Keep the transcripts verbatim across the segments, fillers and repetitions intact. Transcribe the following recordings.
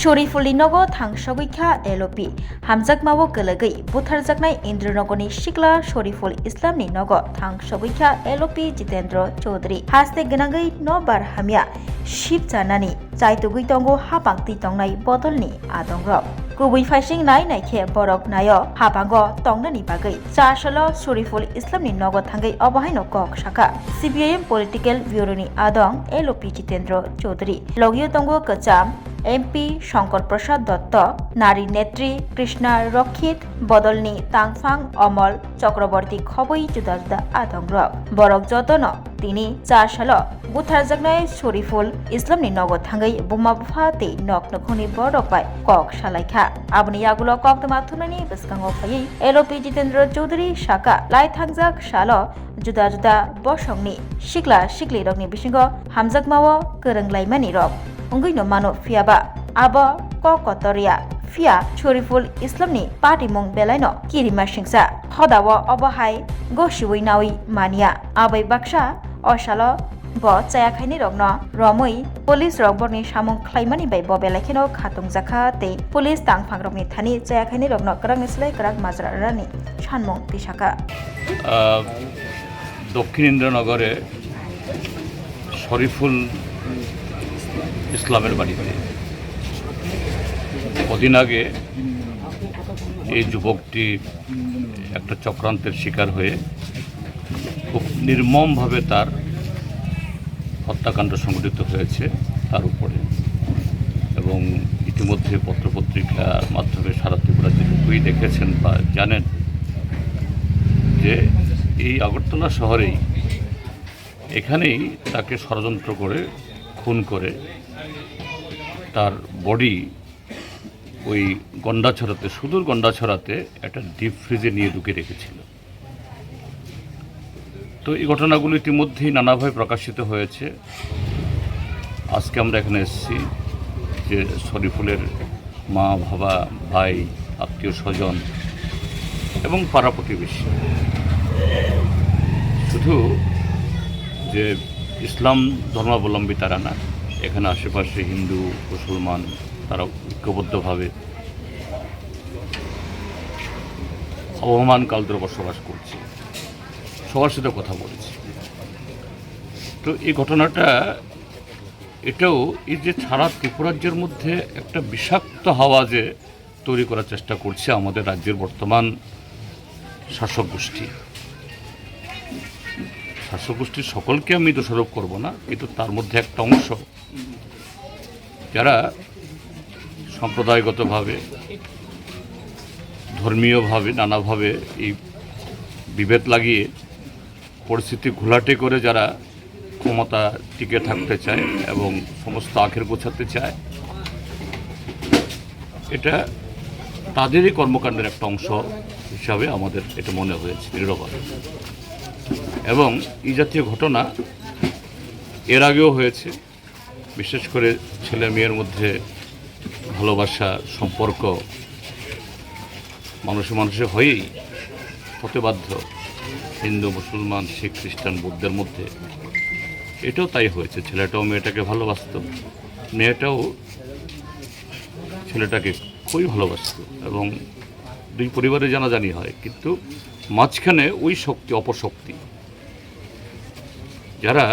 Shorifulni nogo thangsogwi kha L O P. Hamjakmao kwlwgwi butharjaknai Indranogorni sikla Shoriful Islamni nogo thangsogwi kha L O P Jitendra Chaudhary. Haste gwnangwi nobar hamya sipchanani chaitugwi tongo hapang twi tongnai bodolni adongrok. Kubui phaising nai nai khe borok naio hapango tongnani bagwi. Chasalo Shoriful Islamni nogo thangwi obo haino kok sakha C P I M Political Bureau ni adong L O P Jitendra Chaudhary. Logio tongo kwcham M P Shankar Prasad Dotto, nari netri Krishna Rokhit, bodolni tangphang Omol Chakraborty khobwi juda juda adongrok. Borok jotono tini chasalo butharjaknai Shoriful Islamni nogo thangwi buma bupha tei nok nukhungni borok bai kok salaikha. Aboni yagulo koktwma thumnani bwskango phaiwi L O P Jitendra Chaudhary sakha, lai thangjak salo juda juda bosongni sikla siklirokni bisingo hamjakmao kwrwng laimanirok wngwino mano, phiyaba abo kok kotor ya, phiya Shoriful Islamni patimung belaino kirima singsa. Hodao obo hai gosiwi nawi manya. Abai baksa o salo bo chaya khainirokno romwi police rok borokni samung khlaimani bai bo belai kheno khatungjakha tei police tangphangrokni thani chaya khainirokno kwrakni slai kwrak majra rani sanmung tisakha. আহ, দক্ষিণ ইন্দ্রনগরে শরীফুল ইসলামের বাড়িতে কদিন আগে এই যুবকটি একটা চক্রান্তের শিকার হয়ে খুব নির্মমভাবে তার হত্যাকাণ্ড সংঘটিত হয়েছে তার উপরে। এবং ইতিমধ্যে পত্রপত্রিকার মাধ্যমে সারা ত্রিপুরার যে লোকই দেখেছেন বা জানেন যে এই আগরতলা শহরেই, এখানেই তাকে ষড়যন্ত্র করে খুন করে তার বডি ওই গন্ডাছড়াতে, সুদূর গন্ডাছড়াতে একটা ডিপ ফ্রিজে নিয়ে ঢুকে রেখেছিল। তো এই ঘটনাগুলো ইতিমধ্যেই নানাভাবে প্রকাশিত হয়েছে। আজকে আমরা এখানে এসেছি যে শরীফুলের মা, বাবা, ভাই, আত্মীয় স্বজন এবং পাড়া প্রতিবেশী, শুধু যে ইসলাম ধর্মাবলম্বী তারা না, এখানে আশেপাশে হিন্দু, মুসলমান, তারা ঐক্যবদ্ধভাবে আবহমান কাল ধরে বসবাস করছে, সবার সাথে কথা বলেছি। তো এই ঘটনাটা, এটাও এই যে সারা ত্রিপুরাজ্যের মধ্যে একটা বিষাক্ত হাওয়া যে তৈরি করার চেষ্টা করছে আমাদের রাজ্যের বর্তমান শাসক গোষ্ঠী। শাসক গোষ্ঠীর সকলকে আমি দোষারোপ করব না, কিন্তু তার মধ্যে একটা অংশ যারা সাম্প্রদায়িকতাভাবে, ধর্মীয়ভাবে, নানাভাবে এই বিভেদ লাগিয়ে পরিস্থিতি ঘোলাটে করে যারা ক্ষমতা টিকে থাকতে চায় এবং সমস্ত আখের গোছাতে চায়, এটা তাদেরই কর্মকাণ্ডের একটা অংশ হিসাবে আমাদের এটা মনে হয়েছে দৃঢ়ভাবে। এবং এই জাতীয় ঘটনা এর আগেও হয়েছে। বিশেষ করে ছেলে মেয়ের মধ্যে ভালোবাসা, সম্পর্ক মানুষে মানুষে হয়েই হতে বাধ্য। হিন্দু, মুসলমান, শিখ, খ্রিস্টান, বৌদ্ধের মধ্যে এটাও তাই হয়েছে। ছেলেটাও মেয়েটাকে ভালোবাসতো, মেয়েটাও ছেলেটাকে খুবই ভালোবাসতো এবং দুই পরিবারে জানাজানি হয়, কিন্তু মাঝখানে ওই শক্তি, অপশক্তি, যারা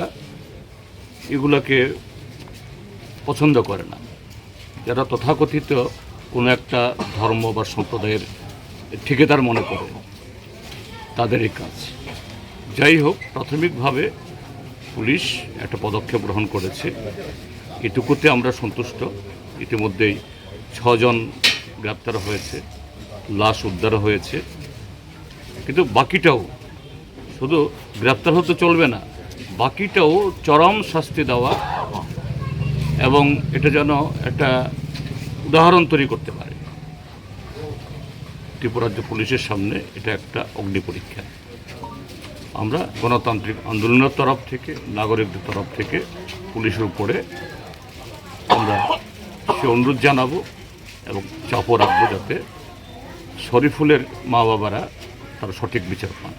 এগুলাকে পছন্দ করে না, যারা তথাকথিত কোনো একটা ধর্ম বা সম্প্রদায়ের ঠিকাদার মনে করে, তাদেরই কাজ। যাই হোক, প্রাথমিকভাবে পুলিশ একটা পদক্ষেপ গ্রহণ করেছে, এটুকুতে আমরা সন্তুষ্ট। ইতিমধ্যেই ছজন গ্রেপ্তার হয়েছে, লাশ উদ্ধার হয়েছে, কিন্তু বাকিটাও শুধু গ্রেপ্তার হতে চলবে না, বাকিটাও চরম শাস্তি দেওয়া এবং এটা যেন একটা উদাহরণ তৈরি করতে পারে। ত্রিপুরাজ্য পুলিশের সামনে এটা একটা অগ্নি পরীক্ষা। আমরা গণতান্ত্রিক আন্দোলনের তরফ থেকে, নাগরিকদের তরফ থেকে পুলিশের উপরে আমরা সে অনুরোধ জানাবো এবং চাপও রাখবো যাতে শরীফুলের মা বাবারা তারা সঠিক বিচার পান।